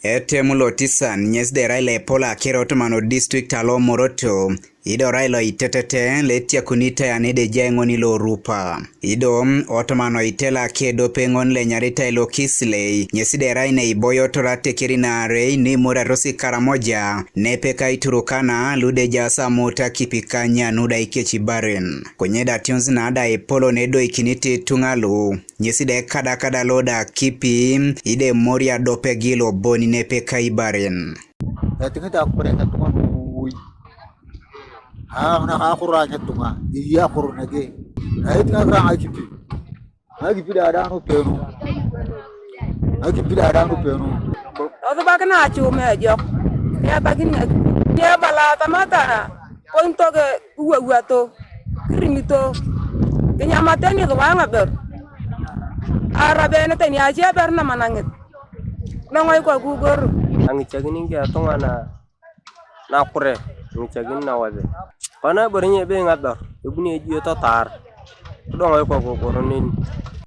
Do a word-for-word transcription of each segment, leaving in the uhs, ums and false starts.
Etem lotisan nyes derai lepol akere otoman o district alo Moroto, ido rai lo itetete letiakuni tayane de jai ng'oni lo rupa. Ido otoman o itela kedo pengon le nyaritai lo Kislei, nyes derai ne iboyo tora tekeri nare ni mura rosi Karamoja, ne peka iturukana lude jasa mota kipikanya nuda ikechi baren. Kwenye da tions na da epolo ne do ikiniti tungalu. Nyesi de kada kada loda kipi, ide moria dope gilo boni nepe kaibarin. Eting'it akure ng'etunga nuui. Aa, ng'una kakura ng'etunga, iya akuru nege. Eting'a kura ng'akipi. Ng'akipi dada nupenu. Ng'akipi dada nupenu. Otubakina acume ejok. Niatakin ng'akipi. Niebala atamata. Kontoke iwawuato, kirimito, kinyamate nisuba ng'aber. Arabenete niaci aber namanang'it, nong'oi koku igoro. Ang'ichakini ng'etung'ana nakure, ang'ichakini nawose. Kona ibore nye ebe ng'aber, ebuni ejio totaar. Kidong ikoku koro neni.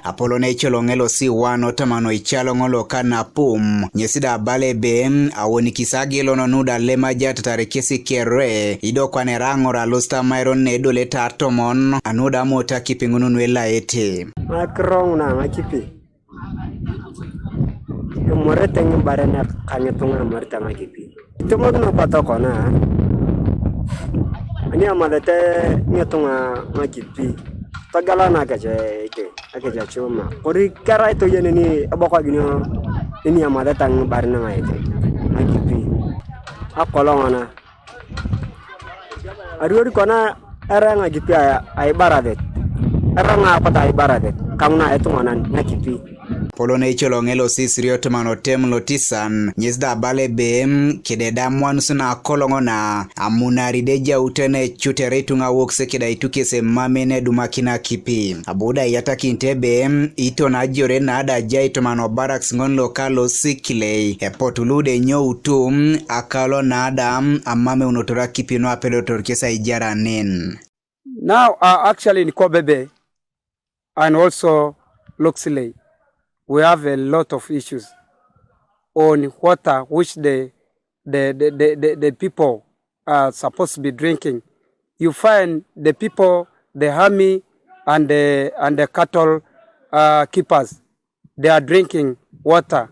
Apolo ne icholong'elo si wan otamano ichalong'olo ka napum, nyesi da bale be, awonikisa gilo no nuda lema ja tatare kesi kere, ido kwane rang'ora lusta mairon ne dole ta tomon, anuda mota kiping'unu nwe laete. Makirong na ngakipi. Emorete ng'ibare na kang'etung emorete ngakipi. Itemokino apa tokona, ani amalete ng'itung'a ng'akipi, togelana akece eke, akece chuma. Kori kerai toye neni ebokokinio neni amalete ng'ibaren ng'aete ng'akipi. Akolong ana. Ariori kona era ng'akipi a, aibaradet. Era ng'apat aibaradet. Kang'una etung'anan ng'akipi. Polo ne icholong'elo sisiri otoman otem lotisan, nyes da bale be, kede da mwan suna kolong'ona, amunari de jautene chutere itung'a wok se keda itukese mame ne dumakina kipi. Abuda iyatakinte be, itona jore na da jai tomano barracks ng'on lo kalo sikilei, epotulu de nyoutu, akalo na da, amame unotora kipi no apedotor kesa ijaranin. Now, uh, actually in Kobebe and also Loxley, we have a lot of issues on water which the, the, the, the, the, the people are supposed to be drinking. You find the people, the army and the, and the cattle, uh, keepers, they are drinking water.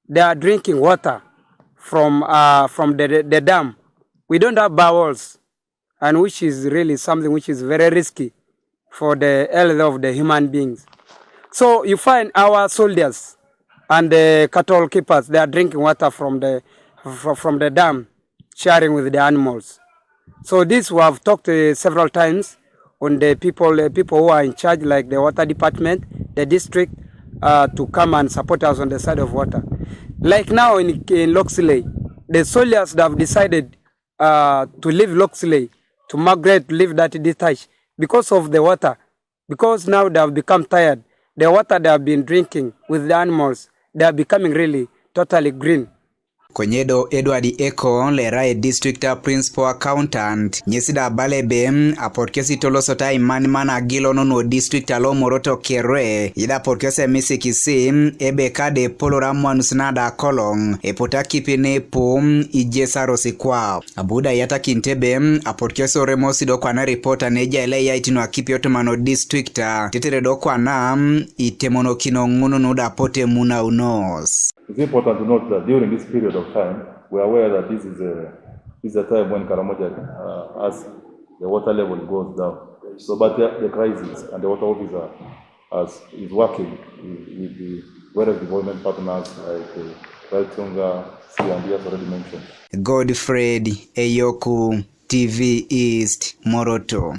They are drinking water from, uh, from the, the, the dam. We don't have bowels, and which is really something which is very risky for the health of the human beings. So you find our soldiers and the cattle keepers, they are drinking water from the, fr-, from the dam, sharing with the animals. So this we have talked, uh, several times on the people, uh, people who are in charge, like the water department, the district, uh, to come and support us on the side of water. Like now in, in Loxley, the soldiers have decided, uh, to leave Loxley, to migrate, to leave that detach because of the water. Because now they have become tired. The water they have been drinking with the animals, they are becoming really totally green. Konyedo Edward Eko lera e district a principal accountant, nyesi da bale be, apot kesi tolosota iman mana gilo no no district alo Moroto kere, ida apot kesi misikisi, ebe kade polora mwanus na da kolong, epota kipi ne pum, ije sarosi kwa. Abuda iyatakinte be, apot kesi oremo sido kwana reporter ne ja ele ya itino akipi otomano district a, tetere do kwana, itemonokino ng'ununu da pote muna unos. It's important to note that during this period of time, we are aware that this is a, this is a time when Karamoja, uh, as the water level goes down. So, but the, the crisis and the water officer as is working with, with the various development partners like, uh, Raitunga, C and D, as already mentioned. Godfred Eyoku, T V East, Moroto.